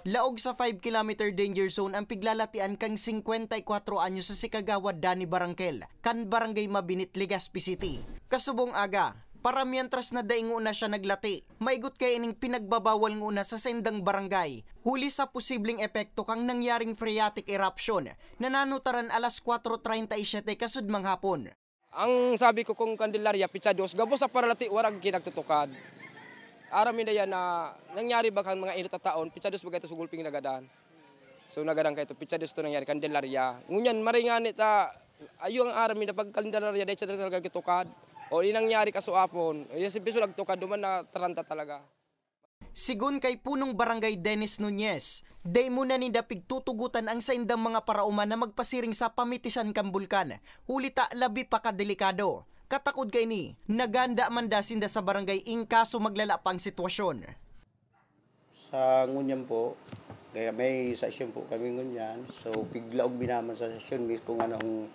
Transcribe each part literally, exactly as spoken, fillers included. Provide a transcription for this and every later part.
Laog sa five kilometer danger zone ang piglalatian kan singkwenta y kwatro anyos sa si Kagawad Danny Barangkel, kan Barangay Mabinit, Legazpi City. Kasubong aga, para mientras na dai nguna siya naglati, maigot kaining pinagbabawal nguna sa saindang barangay, huli sa posibleng epekto kan nangyaring phreatic eruption na nanutaran alas kwatro treinta y siete kasudmang hapon. Ang sabi ko, kung Candelaria, pitsa dos, gabos sa paralati, warag kinagtutukad. Aram mi na yan na nangyari ba kan mga inot na taon, pitsa dos ba ito sa gulping nagadan? So, nagadan kayo ito, pitsa dos ito nangyari, Candelaria. Ngunyan, maringan ita, ayo ang aram mi na pag Candelaria, dahil siya talaga kitukad. O, yung nangyari kasuapon, yung si Piso nagtukad, duman na taranta talaga. Sigon kay Punong Barangay Dennis Nunez, dai muna ninda pigtutugotan ang saindang mga parauman na magpasiring sa pamitisan kan bulkan, huli ta labi pa kadelikado. Katakod kaini, naghanda man da sinda sa barangay in kaso maglala pa ang sitwasyon. Sa ngunyan po, kaya may session po kami ngunyan. So, piglaog binaman sa session mismo nga nang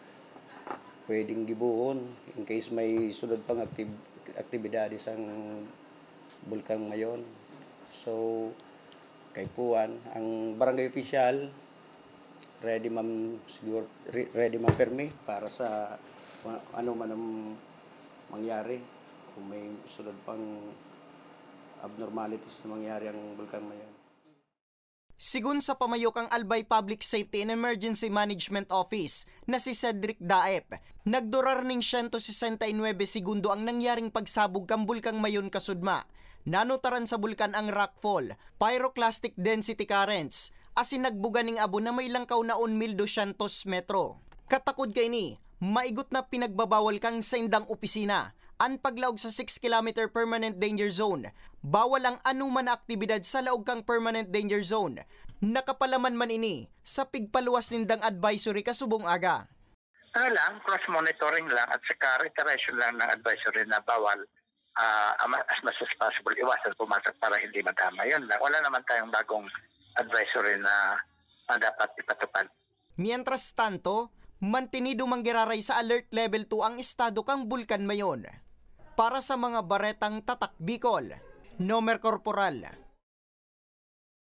pwedeng gibohon in case may sunod pang active, aktibidades ang Bulkan Mayon. So, kay Puan, ang barangay official, ready man siguro, re- ready man permi para sa kung ano man ang mangyari, kung may sunod pang abnormalities na mangyari ang Bulkan Mayon. Sigon sa pamayo kan Albay Public Safety and Emergency Management Office na si Cedric Daep, nagdurar ning siyento sesenta y nuebe segundo ang nangyaring pagsabog kan Bulkan Mayon kasudma. Nanutaran sa bulkan ang rockfall, pyroclastic density currents, asin nagbuga ning abo na may langkaw na un mil dosyentos metro. Katakod kaini, maigot na pinagbabawal kan saindang opisina an paglaog sa six kilometer permanent danger zone. Bawal ang anoman na aktibidad sa laog kan permanent danger zone. Nakapalaman man ini sa pigpaluwas nindang advisory kasubong aga. Ano lang, cross monitoring lang at saka reiteration lang ng advisory na bawal ah, as much as possible iwasan pumasok para hindi madamay. Yun lang. Wala naman tayong bagong advisory na, na dapat ipatupad. Mientras tanto, mantinido man giraray sa Alert Level two ang estado kan Bulkan Mayon. Para sa mga baretang Tatak Bicol, Nomer Corporal.